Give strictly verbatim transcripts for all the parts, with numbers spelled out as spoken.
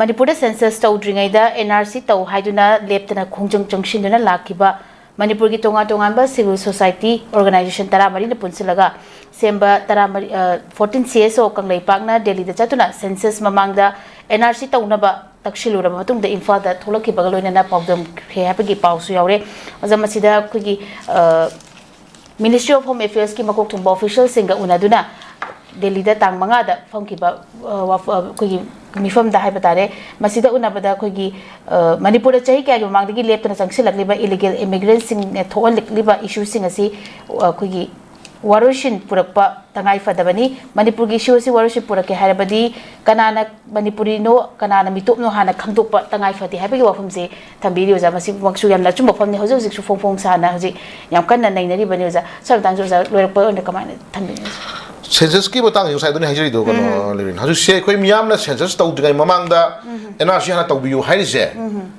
ꯃꯅꯤꯄꯨꯔꯗ ꯁꯦꯟꯁꯁ ꯇꯧꯗ꯭ꯔꯤꯉꯩꯗ and R C ꯇꯧ ꯍꯥꯏꯗꯨꯅ ꯂꯦꯞꯇꯅ ꯈꯣꯡꯖꯪ ꯆꯪꯁꯤꯟꯗꯨꯅ ꯂꯥꯛꯈꯤꯕ ꯃꯅꯤꯄꯨꯔꯒꯤ ꯇꯣꯉꯥꯟ ꯇꯣꯉꯥꯟꯕ ꯁꯤꯚꯤꯜ ꯁꯣꯁꯥꯏꯇꯤ ꯑꯣꯔꯒꯅꯥꯏꯖꯦꯁꯟ ꯇꯔꯥꯃꯔꯤꯅ ꯄꯨꯟꯁꯤꯜꯂꯒ ꯁꯦꯝꯕ ꯇꯔꯥꯃꯔꯤ, fourteen C S O ꯀꯪꯂꯩꯄꯥꯛꯅ ꯗꯦꯜꯂꯤꯗ ꯆꯠꯇꯨꯅ ꯁꯦꯟꯁꯁ ꯃꯃꯥꯡꯗ ꯑꯦꯟ ꯑꯥꯔ ꯁꯤ ꯇꯧꯅꯕ ꯇꯛꯁꯤꯜꯂꯨꯔꯕ ꯃꯇꯨꯡꯗ ꯏꯝꯐꯥꯜꯗ ꯊꯣꯛꯂꯛꯈꯤꯕꯒ ꯂꯣꯏꯅꯅ ꯄꯥꯎꯗꯝꯈ꯭ꯔꯦ ꯍꯥꯏꯕꯒꯤ ꯄꯥꯎꯁꯨ ꯌꯥꯎꯔꯦ꯫ ꯑꯣꯖꯥ, ꯃꯁꯤꯗ ꯑꯩꯈꯣꯏꯒꯤ, ꯑ, Ministry of Home Affairs ꯀꯤ ꯃꯀꯣꯛ ꯊꯣꯡꯕ ꯑꯣꯐꯤꯁꯤꯌꯦꯜꯁꯤꯡꯒ ꯎꯅꯗꯨꯅ ꯗꯦꯜꯂꯤꯗ ꯇꯥꯡ ꯃꯉꯥꯗ ꯐꯝꯈꯤꯕ, ꯑ, ꯋꯥꯐ-, ꯑ, ꯑꯩꯈꯣꯏꯒꯤ ꯃꯤꯐꯝꯗ ꯍꯥꯏꯕ ꯇꯥꯔꯦ꯫ ꯃꯁꯤꯗ ꯎꯅꯕꯗ ꯑꯩꯈꯣꯏꯒꯤ, ꯑ, ꯃꯅꯤꯄꯨꯔꯗ ꯆꯍꯤ ꯀꯌꯥꯒꯤ ꯃꯃꯥꯡꯗꯒꯤ ꯂꯦꯞꯇꯅ ꯆꯪꯁꯤꯜꯂꯛꯂꯤꯕ ꯏꯂꯤꯒꯦꯜ ꯏꯃꯤꯒ꯭ꯔꯦꯟꯁꯤꯡꯅ ꯊꯣꯛꯍꯜꯂꯛꯂꯤꯕ ꯏꯁꯨꯁꯤꯡ ꯑꯁꯤ, ꯑ, ꯑꯩꯈꯣꯏꯒꯤ ꯋꯥꯔꯣꯏꯁꯤꯟ ꯄꯨꯔꯛꯄ ꯇꯉꯥꯏ ꯐꯗꯕꯅꯤ꯫ ꯃꯅꯤꯄꯨꯔꯒꯤ ꯏꯁꯨ ꯑꯁꯤ ꯋꯥꯔꯣꯏꯁꯤꯟ ꯄꯨꯔꯛꯀꯦ ꯍꯥꯏꯔꯕꯗꯤ ꯀꯅꯥꯅ ꯃꯅꯤꯄꯨꯔꯤꯅꯣ, ꯀꯅꯥꯅ ꯃꯤꯇꯣꯞꯅꯣ ꯍꯥꯟꯅ ꯈꯪꯗꯣꯛꯄ ꯇꯉꯥꯏ ꯐꯗꯦ ꯍꯥꯏꯕꯒꯤ ꯋꯥꯐꯝꯁꯦ ꯊꯝꯕꯤꯔꯤ ꯑꯣꯖꯥ꯫ ꯃꯁꯤꯃꯛꯁꯨ ꯌꯥꯝꯅ ꯑꯆꯨꯝꯕ ꯋꯥꯐꯝꯅꯤ꯫ ꯍꯧꯖꯤꯛ ꯍꯧꯖꯤꯛꯁꯨ ꯐꯣꯡ ꯐꯣꯡ ꯁꯥꯅ ꯍꯧꯖꯤꯛ ꯌꯥꯝ ꯀꯟꯅ ꯅꯩꯅꯔꯤꯕꯅꯤ ꯑꯣꯖꯥ꯫ ꯁ꯭ꯋꯥꯏ ꯃꯇꯥꯡꯁꯦ ꯑꯣꯖꯥ ꯂꯣꯏꯔꯛꯄ ꯑꯣꯏꯅ ꯀꯃꯥꯏꯅ ꯊꯝꯕꯤꯅꯤ? ꯁꯦꯟꯁꯁꯀꯤ ꯃꯇꯥꯡꯁꯦ ꯉꯁꯥꯏ ꯑꯗꯨꯅꯤ ꯍꯥꯏꯖꯔꯤꯗꯣ, ꯀꯩꯅꯣ, ꯎꯝ꯫ ꯂꯤꯔꯤꯟ꯫ ꯍꯧꯖꯤꯛꯁꯦ ꯑꯩꯈꯣꯏ ꯃꯤꯌꯥꯝꯅ ꯁꯦꯟꯁꯁ ꯇꯧꯗ꯭ꯔꯤꯉꯩ ꯃꯃꯥꯡꯗ ꯎꯝ꯫ ꯑꯦꯟ ꯑꯥꯔ ꯁꯤ ꯍꯥꯟꯅ ꯇꯧꯕꯤꯌꯨ ꯍꯥꯏꯔꯤꯁꯦ, ꯎꯝ꯫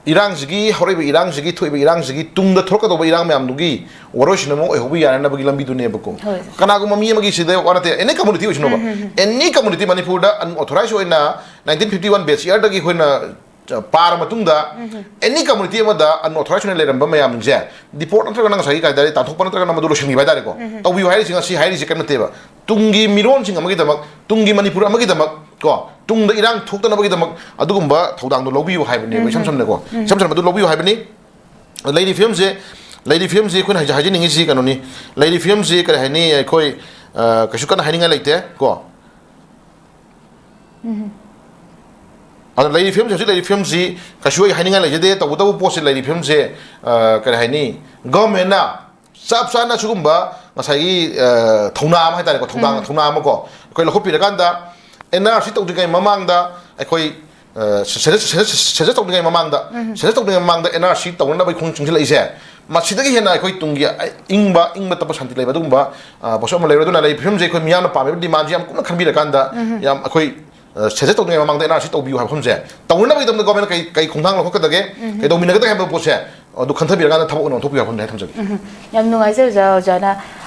ꯏꯔꯥꯡꯁꯤꯒꯤ, ꯍꯧꯔꯛꯏꯕ ꯏꯔꯥꯡꯁꯤꯒꯤ, ꯊꯣꯛꯏꯕ ꯏꯔꯥꯡꯁꯤꯒꯤ ꯇꯨꯡꯗ ꯊꯣꯔꯛꯀꯗꯧꯕ ꯏꯔꯥꯡ ꯃꯌꯥꯝꯗꯨꯒꯤ ꯋꯥꯔꯣꯏꯁꯤꯟ ꯑꯃ ꯑꯣꯏꯍꯧꯕ ꯌꯥꯅꯅꯕꯒꯤ ꯂꯝꯕꯤꯗꯨꯅꯦꯕꯀꯣ꯫ ꯍꯣꯏ꯫ ꯀꯅꯥꯒꯨꯝꯕ ꯃꯤ ꯑꯃꯒꯤ ꯁꯤꯗ ꯋꯥ ꯅꯠꯇꯦ, ꯑꯦꯅꯤ ꯀꯝꯃꯨꯅꯤꯇꯤ ꯑꯣꯏꯁꯅꯣꯕ, ꯎꯝ, ꯎꯝ, ꯎꯝ꯫ ꯑꯦꯅꯤ ꯀꯝꯃꯨꯅꯤꯇꯤ ꯃꯅꯤꯄꯨꯔꯗ ꯑꯟꯑꯣꯊꯣꯔꯥꯏꯁ ꯑꯣꯏꯅ nineteen fifty one base year ꯗꯒꯤ ꯑꯩꯈꯣꯏꯅ ꯆ-, ꯄꯥꯔ ꯃꯇꯨꯡꯗ ꯎꯝ, ꯎꯝ꯫ ꯑꯦꯅꯤ ꯀꯝꯃꯨꯅꯤꯇꯤ ꯑꯃꯗ ꯑꯟꯑꯣꯊꯣꯔꯥꯏꯁ ꯑꯣꯏꯅ ꯂꯩꯔꯝꯕ ꯃꯌꯥꯝꯁꯦ ꯗꯤꯄꯣꯔꯠ ꯅꯠꯇ꯭ꯒꯅ ꯉꯁꯥꯏꯒꯤ ꯀꯩ ꯍꯥꯏꯇꯥꯔꯦ, ꯇꯥꯟꯊꯣꯛꯄ ꯅꯠꯇ꯭ꯔꯒꯅ ꯃꯗꯨ ꯂꯣꯏꯁꯤꯟꯈꯤꯕ ꯍꯥꯏꯇꯥꯔꯦꯀꯣ꯫ ꯎꯝ, ꯎꯝ꯫ ꯇꯧꯕꯤꯌꯨ ꯍꯥꯏꯔꯤꯁꯤ ꯉꯁꯤ ꯍꯥꯏꯔꯤꯁꯤ ꯀꯔꯤꯝ ꯅꯠꯇꯦꯕ꯫ ꯇꯨꯡꯒꯤ ꯃꯤꯔꯣꯟꯁꯤꯡ ꯑꯃꯒꯤꯗꯃꯛ, ꯇꯨꯡꯒꯤ ꯃꯅꯤꯄꯨꯔ ꯑꯃꯒꯤꯗꯃꯛ ꯀꯣ, ꯇꯨꯡꯗ ꯏꯔꯥꯡ ꯊꯣꯛꯇꯅꯕꯒꯤꯗꯃꯛ ꯑꯗꯨꯒꯨꯝꯕ ꯊꯧꯗꯥꯡꯗꯣ ꯂꯧꯕꯤꯌꯨ ꯍꯥꯏꯕꯅꯦꯕ, ꯎꯝ, ꯏꯁꯝ ꯎꯝ꯫ ꯁꯝꯅꯀꯣ꯫ ꯎꯝ꯫ ꯏꯁꯝ ꯁꯝꯅ ꯑꯗꯨ ꯂꯧꯕꯤꯌꯨ ꯍꯥꯏꯕꯅꯤ꯫ ꯂꯩꯔꯤ ꯐꯤꯕꯝꯁꯦ, ꯂꯩꯔꯤ ꯐꯤꯕꯝꯁꯦ ꯑꯩꯈꯣꯏꯅ ꯍꯥꯏꯖ-, ꯍꯥꯏꯖꯅꯤꯡꯉꯤꯁꯤ ꯀꯩꯅꯣꯅꯤ꯫ ꯂꯩꯔꯤ ꯐꯤꯕꯝꯁꯤ ꯀꯔꯤ ꯍꯥꯏꯅꯤ, ꯑꯩꯈꯣꯏ, ꯑ, ꯀꯩꯁꯨ ꯀꯟꯅ ꯍꯥꯏꯅꯤꯡꯉꯥꯏ ꯂꯩꯇꯦ ꯀꯣ꯫ ꯎꯝ꯫ ꯑꯗꯣ ꯂꯩꯔꯤ ꯐꯤꯕꯝꯁꯦ, ꯍꯧꯖꯤꯛ ꯂꯩꯔꯤ ꯐꯤꯕꯝꯁꯤ ꯀꯩꯁꯨ ꯑꯩ ꯍꯥꯏꯅꯤꯡꯉꯥꯏ ꯂꯩꯖꯗꯦ꯫ ꯇꯧꯕꯇꯕꯨ ꯄꯣꯠꯁꯦ, ꯂꯩꯔꯤ ꯐꯤꯕꯝꯁꯦ, ꯑ, ꯀꯔꯤ ꯍꯥꯏꯅꯤ, ꯒꯚꯔꯟꯃꯦꯟꯅ ꯆꯞ ꯆꯥꯅ ꯁꯤꯒꯨꯝꯕ ꯉꯁꯥꯏꯒꯤ, ꯑ, ꯊꯧꯅꯥ ꯑꯃ ꯍꯥꯏꯇꯥꯔꯦꯀꯣ, ꯊꯧꯗꯥꯡ, ꯎꯝ꯫ ꯊꯧꯅꯥ ꯑꯃꯀꯣ ꯑꯩꯈꯣꯏ ꯂꯧꯈꯠꯄꯤꯔꯀꯥꯟꯗ, ꯑꯦꯟ ꯑꯥꯔ ꯁꯤ ꯇꯧꯗ꯭ꯔꯤꯉꯩ ꯃꯃꯥꯡꯗ ꯑꯩꯈꯣꯏ, ꯑ, ꯁꯦꯟꯁꯁ, ꯁꯦꯟꯁꯁ, ꯁꯦꯟꯁꯁ ꯇꯧꯗ꯭ꯔꯤꯉꯩ ꯃꯃꯥꯡꯗ, ꯎꯝ꯫ ꯁꯦꯟꯁꯁ ꯇꯧꯗ꯭ꯔꯤꯉꯩ ꯃꯃꯥꯡꯗ ꯑꯦꯟ ꯑꯥꯔ ꯁꯤ ꯇꯧꯅꯅꯕꯒꯤ ꯈꯣꯡ ꯆꯪꯁꯤꯜꯂꯛꯏꯁꯦ, ꯃꯁꯤꯗꯒꯤ ꯍꯦꯟꯅ ꯑꯩꯈꯣꯏ ꯇꯨꯡꯒꯤ ꯏꯪꯕ, ꯏꯪꯕ ꯇꯞꯄ ꯁꯥꯟꯇꯤ ꯂꯩꯕ ꯑꯗꯨꯒꯨꯝꯕ, ꯑ, ꯄꯣꯠꯁꯛ ꯑꯃ ꯂꯩꯔꯣꯏ꯫ ꯑꯗꯨꯅ ꯂꯩꯔꯤ ꯐꯤꯕꯝꯁꯦ ꯑꯩꯈꯣꯏ ꯃꯤꯌꯥꯝꯅ ꯄꯥꯝꯃꯤꯕ ꯗꯤꯃꯥꯟꯁꯦ ꯌꯥꯝ ꯀꯨꯞꯅ ꯈꯟꯕꯤꯔꯀꯥꯟꯗ, ꯎꯝ꯫ ꯌꯥꯝ ꯑꯩꯈꯣꯏ, ꯑ, ꯁꯦꯟꯁꯁ ꯇꯧꯗ꯭ꯔꯤꯉꯩ ꯃꯃꯥꯡꯗ ꯑꯦꯟ ꯑꯥꯔ ꯁꯤ ꯇꯧꯕꯤꯌꯨ ꯍꯥꯏꯕ ꯃꯐꯝꯁꯦ ꯇꯧꯅꯅꯕꯒꯤꯗꯃꯛꯇ ꯒꯣꯔꯃꯦꯟꯅ ꯀꯩ, ꯀꯩ ꯈꯣꯡꯊꯥꯡ ꯂꯧꯈꯠꯀꯗꯒꯦ, ꯎꯝ꯫ ꯀꯩꯗꯧꯃꯤꯟꯅꯒꯗꯒꯦ ꯍꯥꯏꯕ ꯄꯣꯠꯁꯦ ꯑꯗꯨ ꯈꯟꯊꯕꯤꯔꯀꯥꯟꯗ ꯊꯕꯛ ꯑꯣꯏꯅ ꯑꯣꯟꯊꯣꯛꯄꯤꯌꯨ ꯍꯥꯏꯕ ꯋꯥꯐꯝꯗ ꯑꯩ ꯊꯝꯖꯒꯦ꯫ ꯎꯝ꯫ ꯌꯥꯝ ꯅꯨꯡꯉꯥꯏꯖꯩ ꯑꯣꯖꯥ, ꯑꯣꯖꯥꯅ